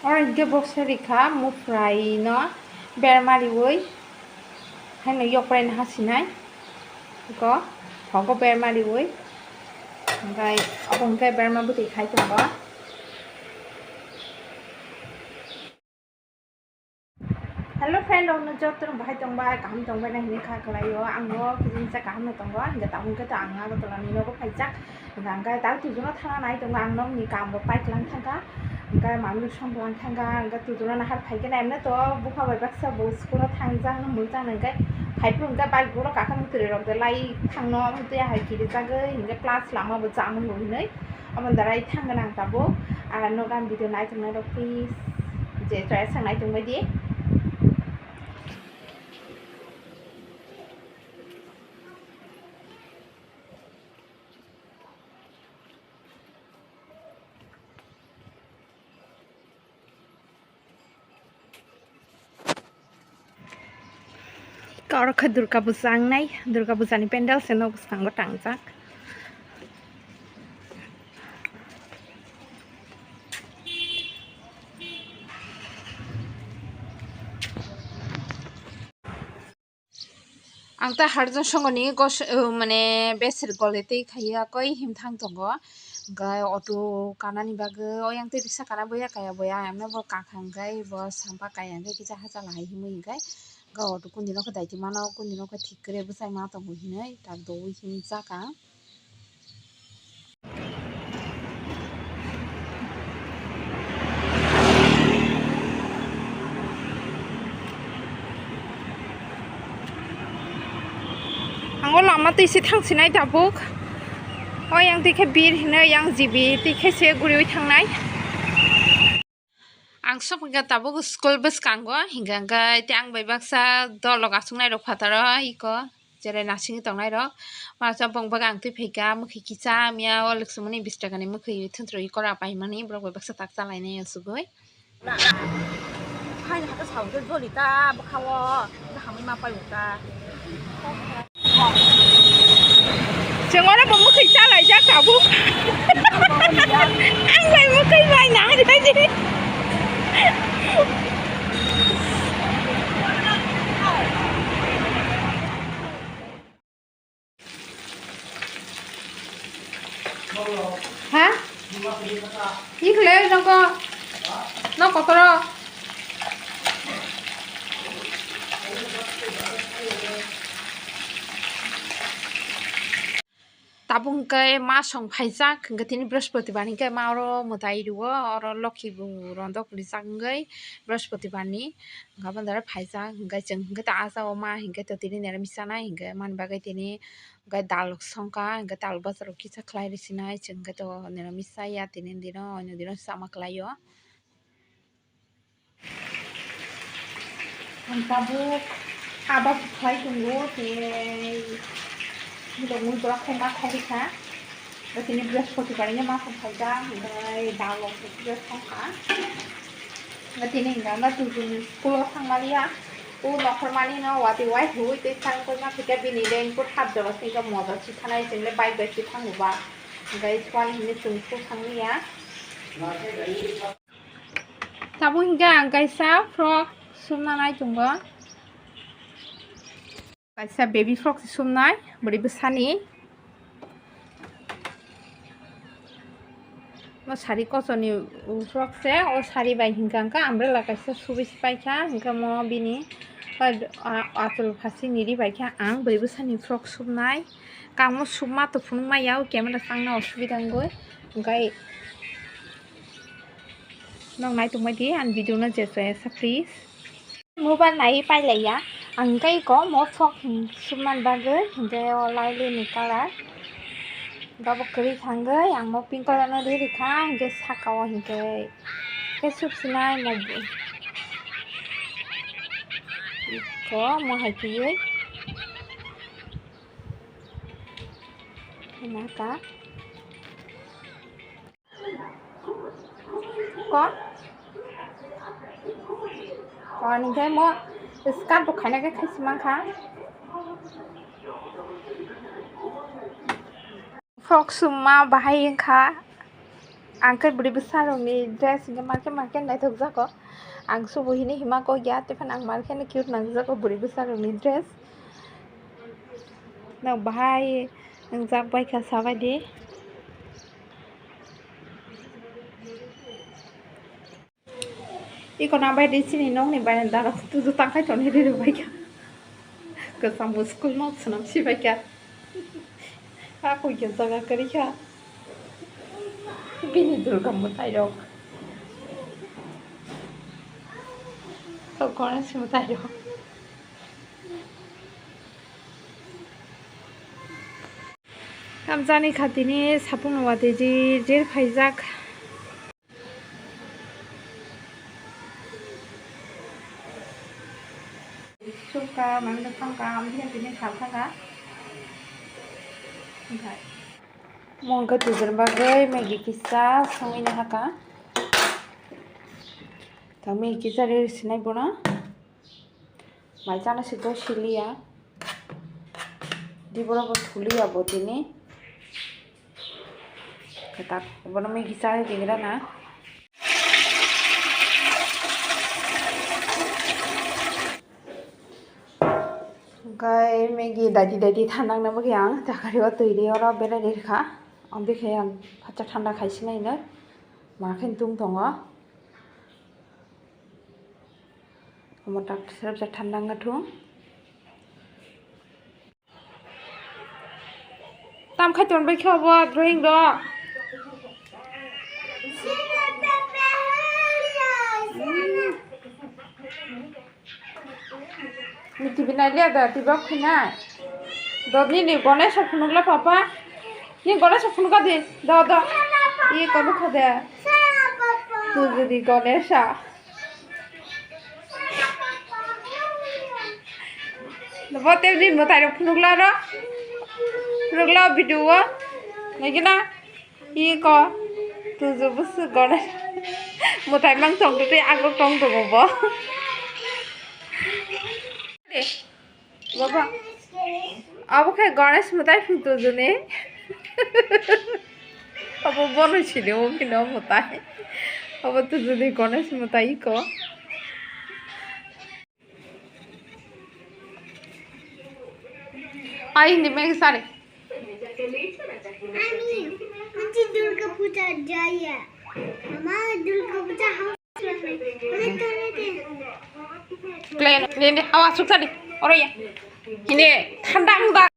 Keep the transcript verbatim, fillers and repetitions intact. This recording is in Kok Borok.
Oro hwnkhe boksa rikha mufrai no berma riwi haino yokrai no hasinai. Iko thogo berma riwi. Hwnkhe obo hwnkhe berma bwtwi khai tongo. Hello friend rok, no joto no bahai tong bai, kaham tong bai na hinwi kha kwlai o. Ang no kisa kaham no tongo, hwnkhe tabuk khe to ang Agartala ni nogo phaijak. Hwnkhe ang khe tak tujuno thana nai tongo, ang nokni kam rok pai kwlang thangkha. Hwnkhe manwi song kwlang thangkha, hwnkhe tujuno nahar phai khe na emne to bupha bai baksa bo school o thangjak no mwngjak hwnkhe phai phuru hwnkhe bike bo kakha mwtwrwi rok de lai thangno tei hai kiri jagwi hwnkhe plus lama bo jam hinwi. Omo darai thangna nang tabuk. Ar nogo ang video naitok nairok please je chaya sang naitok bai di. Oro khe Durga Puja wngnai, Durga Puja ni pendal se nok bwskango tangjak. Ang ta harjan songoni gos, uh, mane besir gole tei khaiya koi him thang tongo. Hwnkhe auto kanani bagwi oyang tei riksa kana boya kaya boya emno bo kakha hwnkhe bo sampa kaya hwnkhe kisa hachal hai himwi hwnkhe. Hwnkhe auto kundi nokhe daiti mano, kundi nokhe thik kwrwi bwsai ma tongo hinwi tak doui himjak ang. Ang o lama twi se thang sinai tabuk. O yang twi khe bir hinwi yang G B twi khe se guriwi thangnai. Ang sok hwnkha tabuk school bwskango, hingkha hwnkhe tei ang bai baksa dolok achuknai rok phataro iko, cherai nasingwi tongnai rok. Masa bong bagwi ang twi phaikha, mwkhwi kisa, miya o lwksumani bish taka ni mwkhwi thwntwrwi kora paimani, borok bai baksa tak chalainai asugwi. Hai hata sao khe joli ta bwkha o, hamwi ma pai ta. Chwng oro bo mwkhwi chalaijak tabuk. Ang bai mwkhwi bai nang ri di. Ha? Ikhle noko. Nok kotoro. Tabuk hwnkhe ma song phaijak, hwnkhe tini Brihaspatibar hwnkhe ma oro mwtai rwo, oro Lokhi bo rondok rijak wngwi Brihaspatibar ni. Hwnkhe aboni dara phaijak, hwnkhe chwng hwnkhe ta ah jagao ma hwnkhe to tini niramis chanai hwnkhe mani bagwi tini hwnkhe dal songkha, hwnkhe dal bwsarok kisa khlai rw sinai, chwng hwnkhe to niramis chaya tini dino, oino dino sama kwlaio. Ang tabuk haba khlai tongo, tei borok mui borok khe ma khairikha. Tini Brihaspatibar ni ma song phaijak, hwnkhe dal rok khe songkha. Tini hwnkhe ang tubun school o thangmaliya. O nokhormani no watwi wai huwi tei thang khe ma thikhe bini raincoat hap jora singkhe moja si thanai, chwng le bike bai si thango ba. Hwnkhe swkang hinwi chwng school thangmaliya. Tabuk hwnkhe ang kaisa frock sumna nai tongo. Kaisa baby frock se sumnai, bwrwi bwsani. O sari kochorni frock se, o sari bai hwnkha hwnkha umbrella kaisa subui se paikha, hwnkhe mo bini, a, achol phasingni ri baikha ang bwrwi bwsani frock sumnai. Kamo sukma to phunukma ya, o camera changna osubida wngwi. Hwnkhe nok nai tongbai di ani video no je chaya sa please. Mobile nai pailaiya, ang tei ko mo frock sumnani bagwi, hwnkhe o lailini colour. Hwnkhe abo kwrwi thangwi ang mo pink colour no ri rikha, hwnkhe saka o hwnkhe khe sub sinai mo ko mo hai twiwi. Naka. Ko? Ko, ningkhe mo skirt bo khaina khe khaisi mankha. Frock summa bahai wngkha. Ang khe bwrwi bwsarokni dress hinkhe markhe markhe naithok jago. Ang subu hini hima kok ya, tei phano ang markhe no cute nang jago bwrwi bwsarokni dress. Nok bahai wngjak bai kha, sabai di. Iko nang bai di chini nokni baranda rok tuju tangkhai tongni ri rwbai kha. Kwcham bo school nok swnam si bai kha. Hakui khe jaga kwrwi kha. Bini Durga mwtai rok. Kok Ganesh mwtai rok. Tamjani khatini sapung watwi jir jir phaijak. Sukha, mangda thangkha, amthiya tini sal thangkha. Mungkha twijor bagwi Maggi kisa songwi nahaka. Ta Maggi kisa ri sinai bono. Mai chana si do siliya. Diboro bo thuliya bo tini. Kwtak, obono Maggi chai tigra na. Hwnkhe Maggi daidi daidi thanang na bagwi ang jakari o twi ri oro berai ri kha. Ang bikhe ang phatsa thanda khai sinai no. Ma khe tung tongo. Omo tak srepsa thanda wngkha thung. Tam khai ton bai khe obo drawing do. Ni T V nai liya da, T V off khainai. Do nini Ganesh phunukla papa. Ni Ganesh phunukha di. Do, do. I kono kha de. Tu jodi Ganesha. Bo te din mwtai rok phunukla ro. Phunukla video o. Nai gina. Iko, tuju busu gone. Mwtai mang tong twi agok tong tongo bo. Baba. Abo khe Ganesh mwtai phung tuju ni. Abo bono sini o phino mwtai. Abo tuju ni Ganesh mwtai iko. Ai hindi Maggi sari. আমি আনছি দুর্গা পূজা যাইয়া। আমার দুর্গা পূজা house. Plane, plane de hawa suk sari. Oro ya. Hindi thanda ang da.